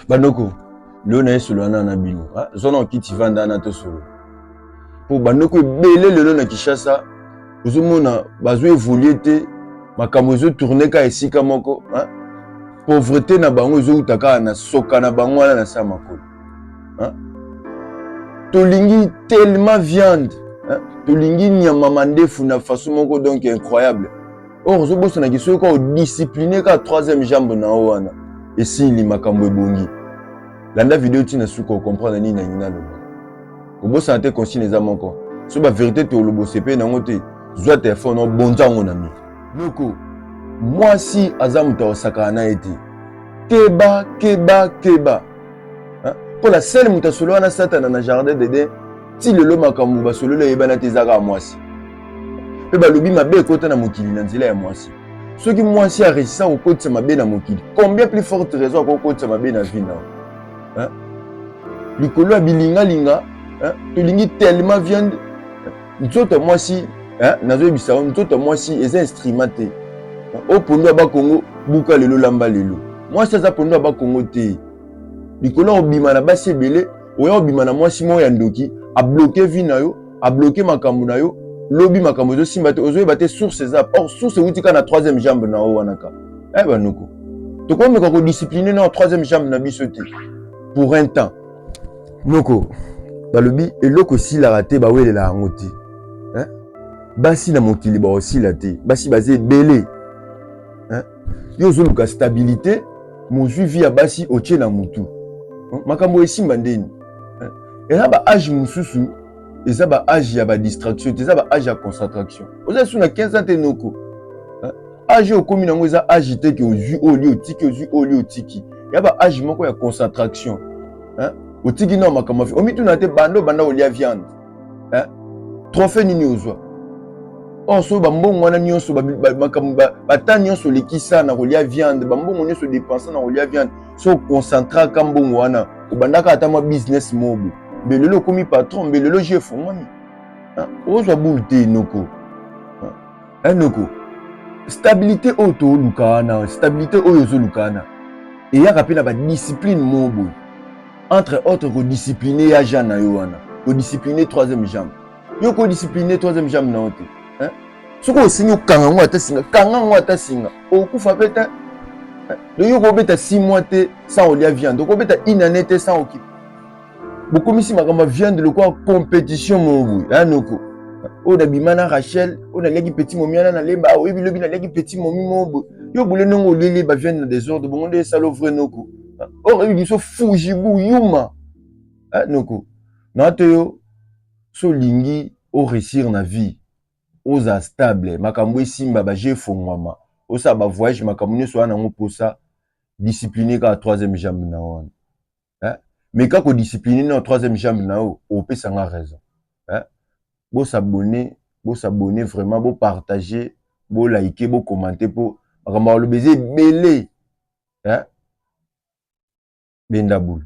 Bandoko, lelo na ye solola na bino. Zona okiti, vanda na tosolola. Po bandoko ebele lelo na Kinshasa, ozomona bazo évoluer te, makambo ezotourne kaka esika moko. Pauvreté na bango ezowuta kaka na soka na bango wana na sa makolo. Tolingi tellement viande, tolingi nyama mandefu na façon moko donc incroyable. Or ozobosanaki soki kaka odiscipline kaka troisième jambe na yo wana, esili, makambo ebongi. Landa video ntina suka, ocomprendre nini nangi naloba. Kobosana te, consigne eza moko: so bavérité toloba, osepeli nango te, zwa telefone, obonza yango na mur. Noko, mwasi aza moto akosakana na ye te. Keba, keba, keba, mpo la seule moto asolo wana Satana na jardin d'Eden, ti lelo makambo basololi eyebana te, eza kaka mwasi. Mpe balobi mabe ekota na mokili na nzela ya mwasi. Soki mwasi aresisa kokotisa mabe na mokili, combien plus forte raison akokotisa mabe na vie na yo? Likolo ya bilingalinga, tolingi tellement viande. Nzoto ya mwasi, nazoyebisa yo, nzoto ya mwasi eza instrument te. Oyo pondu ya Bakongo, buka lelo, lamba lelo. Mwasi aza pondu ya Bakongo te. Likolo ya kobima na basi ebele, oya kobima na mwasi moko ya ndoki, abloquer vie na yo, abloquer makambo na yo. Lobi makambo ezosimba te, ozoyeba te source eza. Or source euti kaka na troisième jambe na yo wana. Ka banoko, tokomeka kodiscipline na troisième jambe na biso te pour un temps. Noko, balobi eloko esilaka te, bawelela yango te. Basi na mokili baosila te, basi baza ebele. Yo ozoluka stabilité, mozwi vie ya basi otie na mutu, makambo esimba ndeni? Eza baâge mosusu, eza baâge ya badistraction te, eza baâge ya concentration. Oza su na 15 ans te, noko. Âge oyo okomi nango eza âge te ke ozwi oyo oli otiki, ozwi oyo oli otiki. Ya baâge moko ya concentration. Otiki nao makambo afi, omituna te banda obanda kolia viande, trophée nini ozwa? Or so bambongo wana nyonso, makambo bata nyonso olekisa na kolia viande, bambongo nyonso odepensa na kolia viande, so oconcentraka mbongo wana, obandaka ata mwa business mobo, mbe lelo okomi patron, mbe lelo jeu efungwami, ozwa bule te. Noko, noko, stabilité oyo tooluka wana, stabilité oyo ozoluka wana, eyaka mpe na badiscipline moko boye, entre autres kodiscipline ya jambe na yo wana, kodiscipline troisième jambe. Yo kodiscipline troisième jambe na yo te, soki osengi okanga yango ata singa, kanga yango ata singa, okufa mpe te. Donc yo kobeta 6 mois te sans olia viande, okobeta une année te sans okipe. Bokomisi makambo ya viande lokola compétition moko boye. Ya noko, oyo nabima na Rachel, oyo naliaki petit momi wana nalemba, oyebi lobi naliaki petit momi moko boye. Yo bole ndenge olieli baviande na désordre bongo nde esala vrai. Noko, oyo oyebi biso fujibu yuma. Noko, na te, yo so olingi oréussir na vie, oza stable, makambo esimba, bajeu efongwama, osala bavoyage, makambo nyonso wana yango mposa discipline kaka troisième jambe na wana. Mais kaka kodiscipline na troisième jambe na yo, opesanga raison. Bosabonner, bosabonner vraiment, bopartage, bolike, bocommenter, mpo makambo ya koloba eza ebele. Benda bulu.